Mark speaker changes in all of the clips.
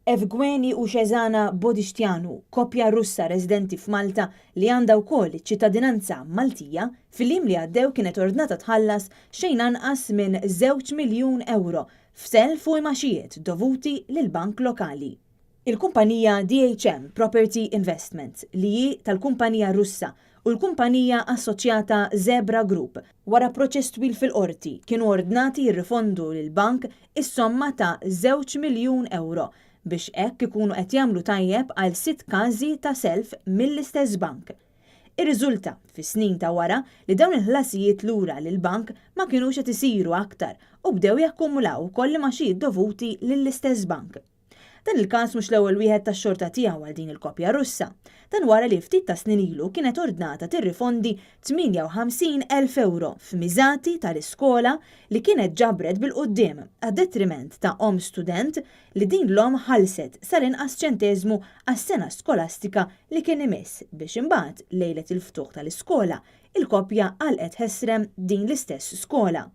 Speaker 1: Evgueni u Shezana Bodishtianu, koppja Russa residenti f'Malta li għandha wkoll iċ-ċittadinanza Maltija, fil-jiem li għaddew kienet ordnata tħallas xejn anqas minn żewġ miljun ewro f'self u imgħaxijiet dovuti lil bank lokali. Il-kumpanija DHM Property Investments, li hi tal-kumpanija Russa, u l-kumpanija assoċjata Zebra Group, wara proċess twil fil-Qorti, kienu ordnati jirrifondu lill-bank is-somma ta' żewġ miljun ewro biex hekk ikunu qed jagħmlu tajjeb għal sitt każi ta' self mill-istess bank. Irriżulta, fis-snin ta' wara, li dawn il-ħlasijiet lura lill-bank ma kinux qed isiru aktar u bdew jakkumulaw ukoll imgħaxijiet dovuti lill-istess bank. Dan il-każ mhux l-ewwel wieħed tax-xorta tiegħu għal din il-koppja Russa. Dan wara li ftit ta' snin ilu kienet ordnata tirrifondi 58,000 ewro f'miżati tal-iskola li kienet ġabret bil-quddiem għad-detriment ta' omm student li din l-omm ħallset sal-inqas ċenteżmu għas-sena skolastika li kien imiss biex imbagħad lejlet il-ftuħ tal-iskola il-koppja għalqet ħesrem din l-istess skola.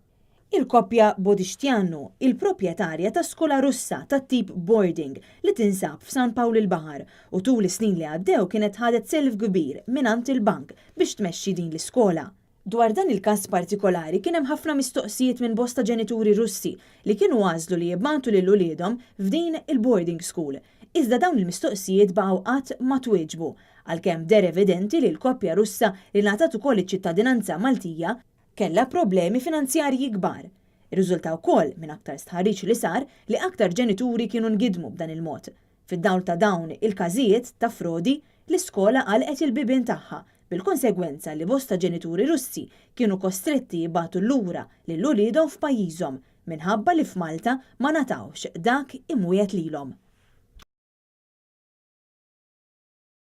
Speaker 1: Il-koppja Bodishtianu, il-proprjetarja ta' skola Russa tat-tip boarding li tinsab f'San Pawl il-Baħar u tul is-snin li għaddew kienet ħadet self kbir mingħand il-bank biex tmexxi din l-iskola. Dwar dan il-każ partikolari kien hemm ħafna mistoqsijiet minn bosta ġenituri Russi li kienu għażlu li jibagħtu lil uliedhom f'din il-boarding school. Iżda dawn il-mistoqsijiet baqgħu qatt ma twieġbu għalkemm deher evidenti li l-koppja Russa li ngħatat ukoll iċ-ċittadinanza Maltija kellha problemi finanzjarji kbar. Irriżulta wkoll minn aktar stħarriġ li sar li aktar ġenituri kienu ngidmu b'dan il-mod. Fid-dawl ta' dawn il-każijiet ta' frodi, l-iskola għalqet il-bibien tagħha bil-konsegwenza li bosta ġenituri Russi kienu kostretti jibagħtu lura lil uliedhom f'pajjiżhom minħabba li f'Malta ma ngħatawx dak imwiegħed lilhom.